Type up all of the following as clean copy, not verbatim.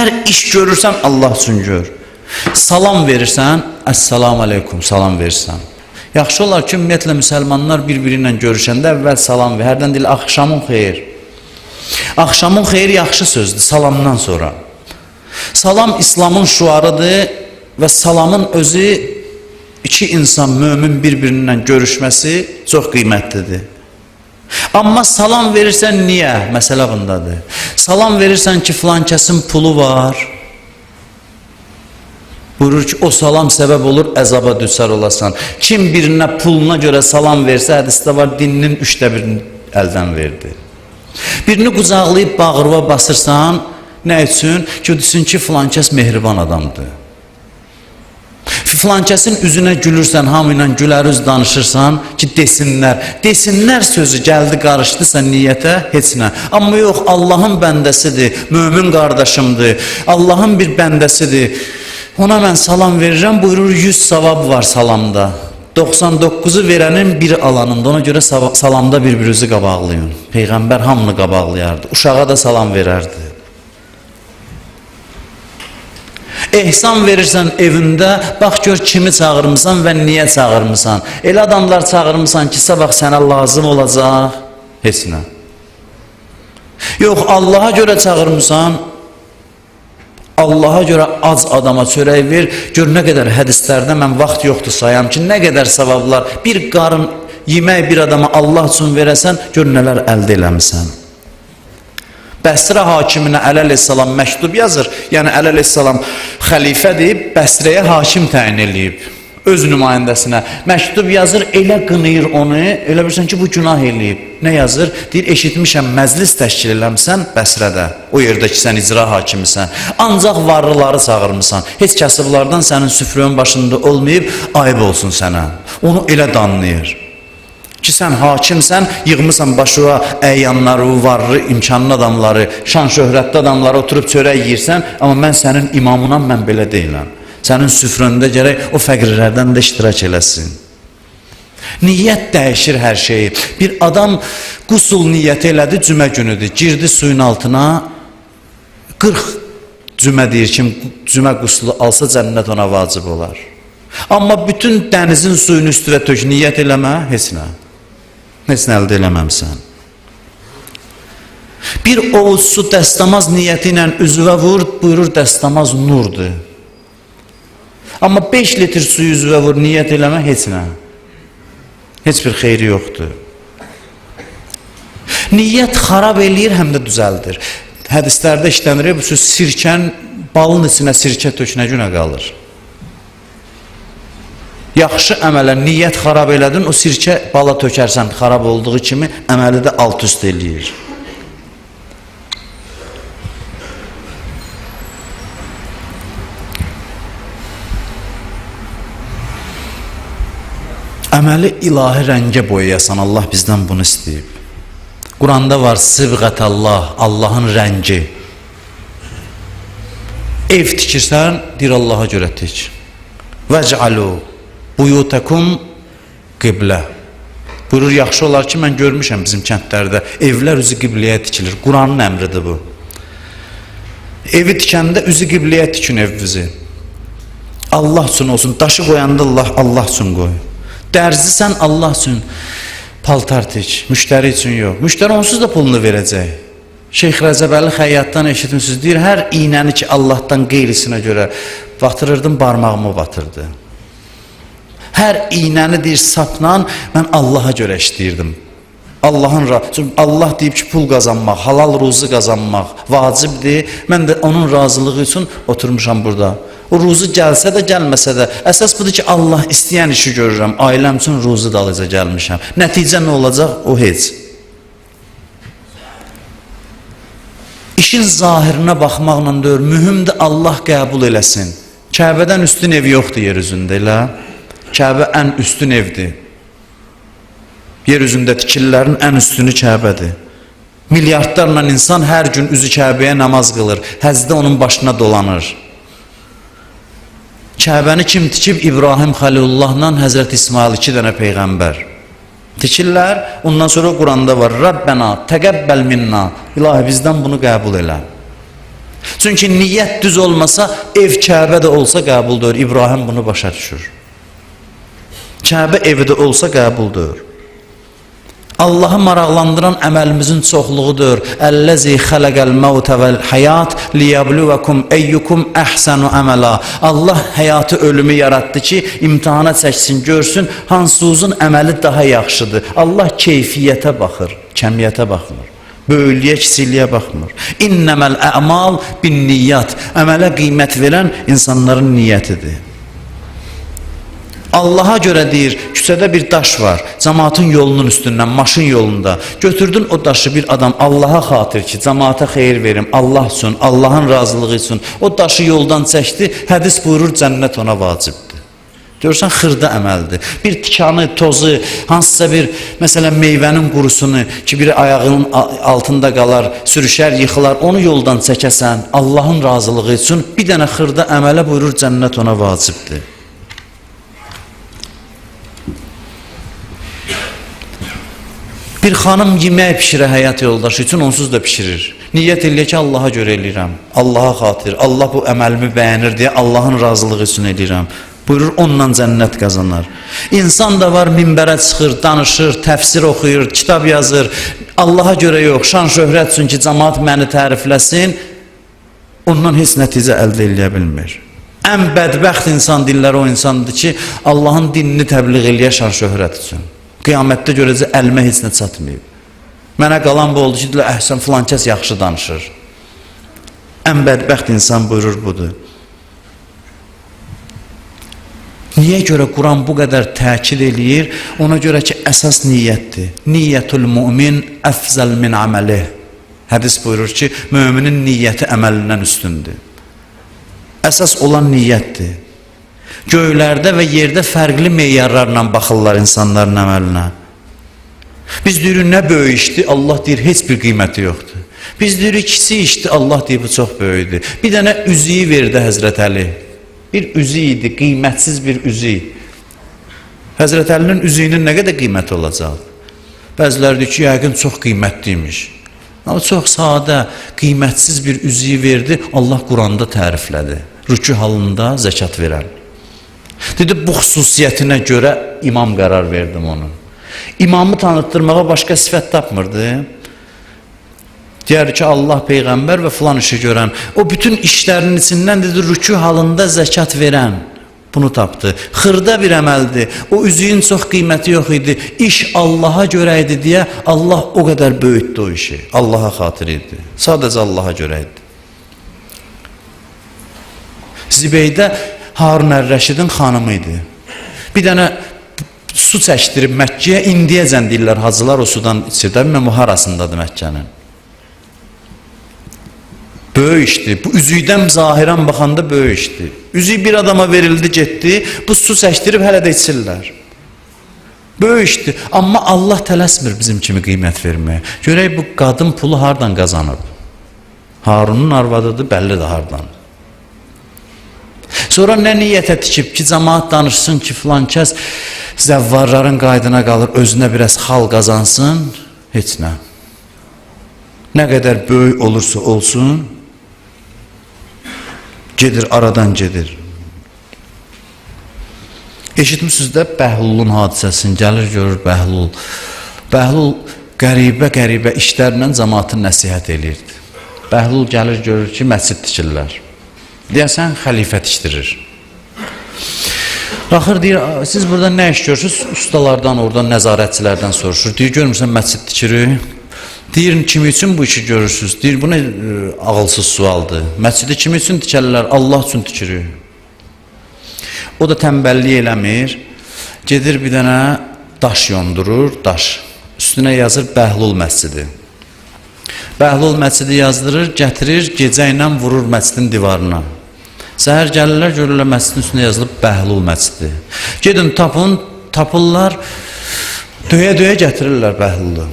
Hər iş görürsən, Allah üçün gör. Salam verirsən, əssalamu aleykum, salam verirsən. Yaxşı olar ki, ümumiyyətlə müsəlmanlar bir-biri ilə görüşəndə əvvəl salam ver. Hərdən deyil, axşamın xeyir. Axşamın xeyir yaxşı sözdür, salamdan sonra. Salam İslamın şüarıdır və salamın özü iki insan mömin bir-birindən görüşməsi çox qiymətlidir. Amma salam verirsən niyə? Məsələ bundadır. Salam verirsən ki, filan kəsin pulu var. Buyurur ki, o salam səbəb olur, əzaba düçar olasan. Kim birinə puluna görə salam versə, hədisdə var, dininin üçdə birini əldən verdi. Birini qucaqlayıb bağırva basırsan, nə üçün? Ki, desin ki, filan kəs mehriban adamdır. Filan kəsin üzünə gülürsən, hamı ilə gülər üz danışırsan ki, desinlər. Desinlər sözü gəldi, qarışdısa niyyətə, heç nə. Amma yox, Allahın bəndəsidir, mömin qardaşımdır, Allahın bir bəndəsidir. Ona mən salam verirəm, buyurur 100 savab var salamda. 99-u verənin bir alanında. Ona görə salamda bir-birinizi qabaqlayın. Peyğəmbər hamını qabaqlayardı. Uşağa da salam verərdi. Ehsan verirsən evində, bax gör kimi çağırmısan və niyə çağırmısan. Elə adamlar çağırmısan ki, sabah sənə lazım olacaq. Heç nə. Yox, Allaha görə çağırmısan, Allaha görə ac adama çörək ver. Gör nə qədər hədislərdə mən vaxt yoxdur sayam ki, nə qədər savablar. Bir qarın yemək bir adama Allah üçün verəsən, gör nələr əldə eləmisən. Bəsrə hakiminə Əli əleyhissalam məktub yazır. Yəni Əli əleyhissalam xəlifədir, Bəsrəyə hakim təyin eləyib. Öz nümayəndəsinə məktub yazır, elə qınayır onu, elə bilirsən ki, bu günah eləyib. Nə yazır? Deyir, eşitmişəm, məclis təşkil eləmisən Bəsrədə, o yerdə ki, sən icra hakimisən. Ancaq varlıları çağırmısan. Heç kasıblardan sənin süfrənin başında olmayıb, ayıb olsun sənə. Onu elə danlayır. Ki, sən hakimsən, yığmısan başına əyanları, varlı, imkanlı adamları, şan şöhrətli adamları oturub çörək yeyirsən, amma mən sənin imamınam, mən belə deyiləm. Sənin süfrəndə gərək o fəqirlərdən də iştirak eləsin. Niyyət dəyişir hər şeyi. Bir adam qusul niyyəti elədi, cümə günüdür. Girdi suyun altına, 40 cümə deyir kim cümə quslu alsa cənnət ona vacib olar. Amma bütün dənizin suyunu üstünə tök, niyyət eləmə, heç nə. Heç nə əldə eləməmsən. Bir ovuc su dəstəmaz niyyəti ilə üzvə vur, buyurur dəstəmaz nurdur. Amma 5 litr suyu üzvə vur, niyyət eləmə, heç nə. Heç bir xeyri yoxdur. Niyyət xarab eləyir, həm də düzəldir. Hədislərdə işlənir, bu söz sirkən, balın içinə sirkə tök, nə günə qalır? Yaxşı əmələ niyyət xarab elədin, o sirkə bala tökərsən xarab olduğu kimi əməli də alt üst eləyir. Əməli ilahi rəngə boyayasan, Allah bizdən bunu istəyib. Quranda var sibğət Allah, Allahın rəngi. Ev tikirsən, deyir Allaha görə tik. Vəc'alu buyutakum qiblə. Buyurur, yaxşı olar ki, mən görmüşəm bizim kəndlərdə evlər üzü qibləyə tikilir. Quranın əmridir bu. Evi tikəndə üzü qibləyə tikin evinizi. Allah üçün olsun. Daşı qoyanda Allah üçün qoy. Dərzisən Allah üçün paltar tik, müştəri üçün yox. Müştəri onsuz da pulunu verəcək. Şeyx Rəcəbəli Xəyyatdan eşitmişsiniz, deyir, hər iynəni ki Allahdan qeyrisinə görə batırırdım, barmağımı batırdı. Hər iynəni deyir, sapla mən Allaha görə işləyirdim. Allah deyib ki, pul qazanmaq, halal ruzu qazanmaq vacibdir. Mən də onun razılığı üçün oturmuşam burada. O ruzu gəlsə də, gəlməsə də, əsas budur ki, Allah istəyən işi görürəm. Ailəm üçün ruzu dalıca gəlmişəm. Nəticə nə olacaq? O heç. İşin zahirinə baxmaqla deyil, mühümdür Allah qəbul eləsin. Kəbədən üstün ev yoxdur yer üzündə elə. Kəbə ən üstün evdir. Yer üzündə tikililərin ən üstünü Kəbədir. Milyardlarla insan hər gün üzü Kəbəyə namaz qılır. Həzdə onun başına dolanır. Kəbəni kim tikib? İbrahim Xəlilullahla Həzrət İsmail iki dənə peyğəmbər. Tikirlər, ondan sonra Quranda var. Rəbbənə təqəbbəl minna. İlahi bizdən bunu qəbul elə. Çünki niyyət düz olmasa, ev Kəbə də olsa qəbul deyil. İbrahim bunu başa düşür. Kəbə evi də olsa qəbul deyil. Allahı maraqlandıran əməlimizin çoxluğudur. Əlləzi xələqəl məvtə vəl həyat liyəbluvekum eyyukum əhsənu əməla. Allah həyatı, ölümü yaratdı ki, imtahana çəksin, görsün hansınızın əməli daha yaxşıdır. Allah keyfiyyətə baxır, kəmiyyətə baxmır. Böyüklüyə, kiçikliyə baxmır. İnnəməl ə'mal bin niyyat. Əmələ qiymət verən insanların niyyətidir. Allaha görə deyir, küçədə bir daş var, cəmaatın yolunun üstündən, maşın yolunda. Götürdün o daşı bir adam Allaha xatir ki, cəmaata xeyir verim, Allah üçün, Allahın razılığı üçün. O daşı yoldan çəkdi, hədis buyurur, cənnət ona vacibdir. Görürsən, xırda əməldir. Bir tikanı, tozu, hansısa bir, məsələn, meyvənin qurusunu ki, biri ayağının altında qalar, sürüşər, yıxılar, onu yoldan çəkəsən, Allahın razılığı üçün bir dənə xırda əmələ buyurur, cənnət ona vacibdir. Bir xanım yemək pişirə həyat yoldaşı üçün, onsuz da pişirir. Niyyət eləyir ki, Allaha görə eləyirəm, Allaha xatir, Allah bu əməlimi bəyənir deyə Allahın razılığı üçün eləyirəm. Buyurur, onunla cənnət qazanar. İnsan da var, minbərə çıxır, danışır, təfsir oxuyur, kitab yazır. Allaha görə yox, şan şöhrət üçün ki, cəmaat məni tərifləsin, ondan heç nəticə əldə eləyə bilmir. Ən bədbəxt insan dilləri o insandır ki, Allahın dinini təbliğ eləyə şan şöhrət üçün. Qiyamətdə görəcək əlimə heç nə çatmayıb. Mənə qalan bu oldu ki, deyirlər, əhsən filan kəs yaxşı danışır. Ən bədbəxt insan buyurur budur. Niyə görə Quran bu qədər təkid eləyir? Ona görə ki, əsas niyyətdir. Niyyətül mümin əfzəl min əməlih. Hədis buyurur ki, müminin niyyəti əməlindən üstündür. Əsas olan niyyətdir. Göylərdə və yerdə fərqli meyarlarla baxırlar insanların əməlinə. Biz deyirik, nə böyük işdir, Allah deyir, heç bir qiyməti yoxdur. Biz deyirik, kiçik işdir, Allah deyir, bu çox böyükdür. Bir dənə üzüyü verdi Həzrət Əli. Bir üzük idi, qiymətsiz bir üzük. Həzrət Əlinin üzüyünün nə qədər qiyməti olacaq? Bəziləri deyir ki, yəqin çox qiymətliymiş. Amma çox sadə, qiymətsiz bir üzüyü verdi, Allah Quranda təriflədi. Rükü halında zəkat verən. Dedi, bu xüsusiyyətinə görə imam qərar verdim onu. İmamı tanıtdırmağa başqa sifət tapmırdı. Deyər ki, Allah, Peyğəmbər və filan işi görən. O bütün işlərinin içindən dedi, rükü halında zəkat verən. Bunu tapdı. Xırda bir əməldir. O üzüyün çox qiyməti yox idi. İş Allaha görə idi deyə Allah o qədər böyütdü o işi. Allaha xatir idi. Sadəcə Allaha görə idi. Zibeydə Harun Ər-Rəşidin xanımı idi. Bir dənə su çəkdirib Məkkəyə, indiyəcən deyirlər hacılar o sudan içir. Bilməm o harasındadır Məkkənin. Böyük işdir. Bu üzükdən zahirən baxanda böyük işdir. Üzük bir adama verildi, getdi. Bu su çəkdirib hələ də içirlər. Böyük işdir. Amma Allah tələsmir bizim kimi qiymət verməyə. Görək bu qadın pulu hardan qazanıb? Harunun arvadıdır, bəllidir hardan. Sonra nə niyyətə tikib ki, cəmaat danışsın ki, filan kəs zəvvarların qaydına qalır, özünə biraz xal qazansın? Heç nə. Nə qədər böyük olursa olsun, gedir, aradan gedir. Eşitmişsiniz də Bəhlulun hadisəsini, gəlir görür Bəhlul. Bəhlul qəribə-qəribə işlərlə cəmaatı nəsihət eləyirdi. Bəhlul gəlir görür ki, məscid tikirlər. Deyəsən, xəlifə tikdirir. Axır deyir, siz burada nə iş görürsünüz? Ustalardan, oradan nəzarətçilərdən soruşur. Deyir, görmürsən məscid tikirik. Deyir, kim üçün bu işi görürsünüz? Deyir, bu nə ağılsız sualdır. Məscidi kim üçün tikərlər? Allah üçün tikirik. O da tənbəllik eləmir. Gedir bir dənə daş yondurur, daş. Üstünə yazır Bəhlul məscidi. Bəhlul məscidi yazdırır, gətirir, gecə ilə vurur məscidin divarına. Səhər gəlirlər, görürlər məscidin üstünə yazılıb Bəhlul məscidi. Gedin tapın, tapırlar, döyə-döyə gətirirlər Bəhlulu.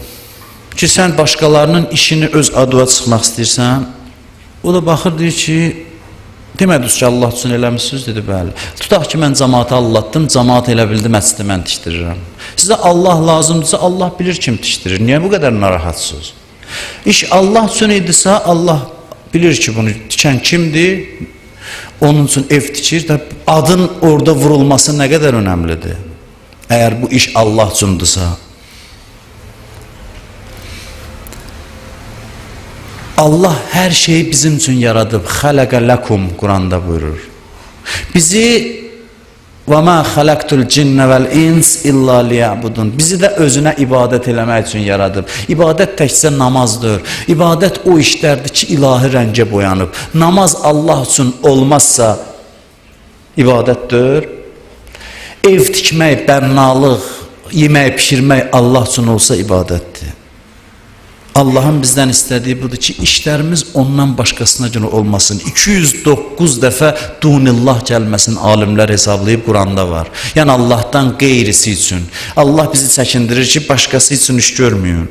Ki sən başqalarının işini öz adıva çıxmaq istəyirsən. O da baxır, deyir ki, demədiniz ki, Allah üçün eləmişsiniz, dedi, bəli. Tutaq ki, mən cəmaatı allatdım, cəmaat elə bildi, məscidi mən tikdirirəm. Sizə Allah lazımdırsa, Allah bilir kim tikdirir. Niyə bu qədər narahatsınız? İş Allah üçün idisə, Allah Bilir ki, bunu tikən kimdir? Onun üçün ev tikir. Adın orada vurulması nə qədər önəmlidir? Əgər bu iş Allah üçündürsə. Allah hər şeyi bizim üçün yaradıb. Xələqə ləkum Quranda buyurur. Bizi və mə xələqtul cinnə vəl ins illa liyəbudun. Bizi də özünə ibadət eləmək üçün yaradıb. İbadət təkcə namazdır. İbadət o işlərdir ki, ilahi rəngə boyanıb. Namaz Allah üçün olmazsa ibadətdir. Ev tikmək, bənnalıq, yemək pişirmək Allah üçün olsa ibadətdir. Allahın bizdən istədiyi budur ki, işlərimiz ondan başqasına görə olmasın. 209 dəfə dunillah kəlməsini alimlər hesablayıb Quranda var. Yəni Allahdan qeyrisi üçün. Allah bizi çəkindirir ki, başqası üçün iş görməyin.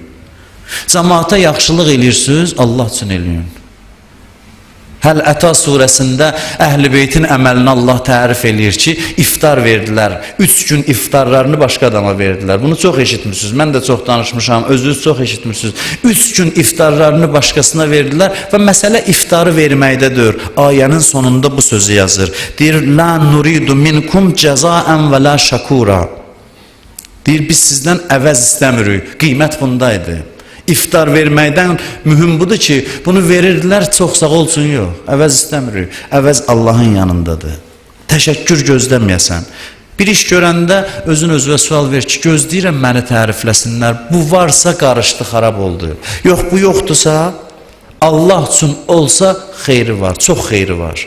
Cəmaata yaxşılıq eləyirsiniz, Allah üçün eləyin. Həl Əta surəsində Əhl-i Beytin əməlini Allah tərif eləyir ki, iftar verdilər. 3 gün iftarlarını başqa adama verdilər. Bunu çox eşitmişsiniz. Mən də çox danışmışam, özünüz çox eşitmişsiniz. 3 gün iftarlarını başqasına verdilər və məsələ iftarı verməkdədir. Ayənin sonunda bu sözü yazır. Deyir, La nuridu minkum cəzaən və la şakura. Deyir, biz sizdən əvəz istəmirik. Qiymət bundaydı. İftar verməkdən mühüm budur ki, bunu verirdilər, çox sağ olsun, yox. Əvəz istəmirik. Əvəz Allahın yanındadır. Təşəkkür gözləməyəsən. Bir iş görəndə özün özünə sual ver ki, gözləyirəm məni tərifləsinlər. Bu varsa qarışdı, xarab oldu. Yox, bu yoxdursa, Allah üçün olsa xeyri var, çox xeyri var.